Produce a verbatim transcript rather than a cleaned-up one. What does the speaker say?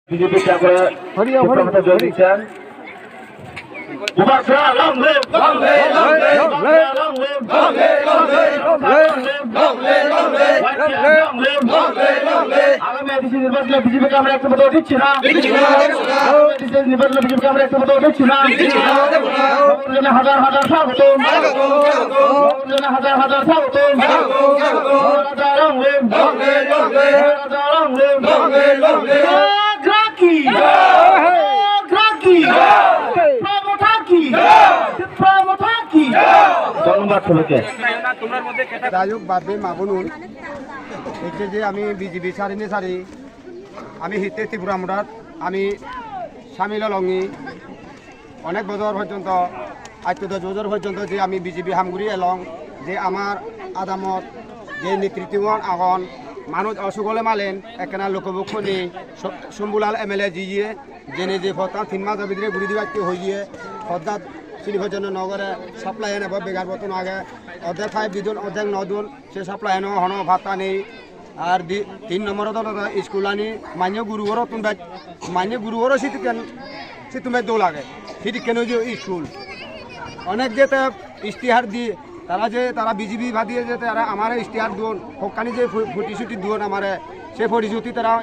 বিজেপি ত্যাগ করে হরি, হরি, সুপ্রভাতে যোগ হরি। দিচ্ছেন। Bubagra, long live! Long live, long live! Bubagra, long live! Long live, long live! Bubagra, long live! Long live, long live! Long live, long live! আগামী এডিসি নির্বাচনে বিজেপিকে আমরা একটা ভোটও দিচ্ছি না। দিচ্ছি না, দেব না। আগামী এডিসি নির্বাচনে বিজেপিকে আমরা একটা ভোটও দিচ্ছি না। দিচ্ছি না, দেব না। নবরঞ্জনে হাজার হাজার স্বাগতম। স্বাগতম, স্বাগতম। নবরঞ্জনে হাজার হাজার স্বাগতম। স্বাগতম, স্বাগতম। Bubagra, long live! Long live, long live! Bubagra, long live! Long live, long live! Bubagra ki! Bubagra ki! Tipra Motha ki! Tipra Motha ki! ধন্যবাদ সবাইকে। যাই হোক, বাপ ভাই মা বোন, এই যে, যে আমি বিজেপি সারি নি সারি, আমি হিতে ত্রিপুরা মোড়াত আমি সামিল অলঙ্গি। অনেক বছর পর্যন্ত, আজ তো দশ বছর পর্যন্ত যে আমি বিজেপি হামগুড়ি এলং, যে আমার আদামত যে নেতৃত্বগণ আগন, মানুষ অসুখ হলে মালেন, একখানা লোকবক্ষ নেই, স-, শম্ভুলাল এমএলএ জিয়ে, জেনে যে ফতা তিন মাস ভিতরে ঘুরি দিবা কি হইয়ে, ফতা চিনি পর্যন্ত নগরে সাপ্লাই এনে বেগার মতন আগে, অর্ধেক ফাইভ দিদুন, অর্ধেক নদুন, সে সাপ্লাই এনে হনো ভাতা নেই। আর দি-, তিন নম্বরত হলো স্কুল আনি মান্য গুরু ঘর তুমি, মান্য গুরু ঘর সিটিকেন, সে তুমি দৌ লাগে, সিটিকেন ওই যে স্কুল। অনেক যেতে ইশতেহার দিয়ে, তারা যে, তারা বিজেপি বাদিয়ে যে তারা আমার ইশতেহার দুন, হকানি যে ফু-, ফুটি ছুটি দুন আমারে, সে ফুটি ছুটি তারা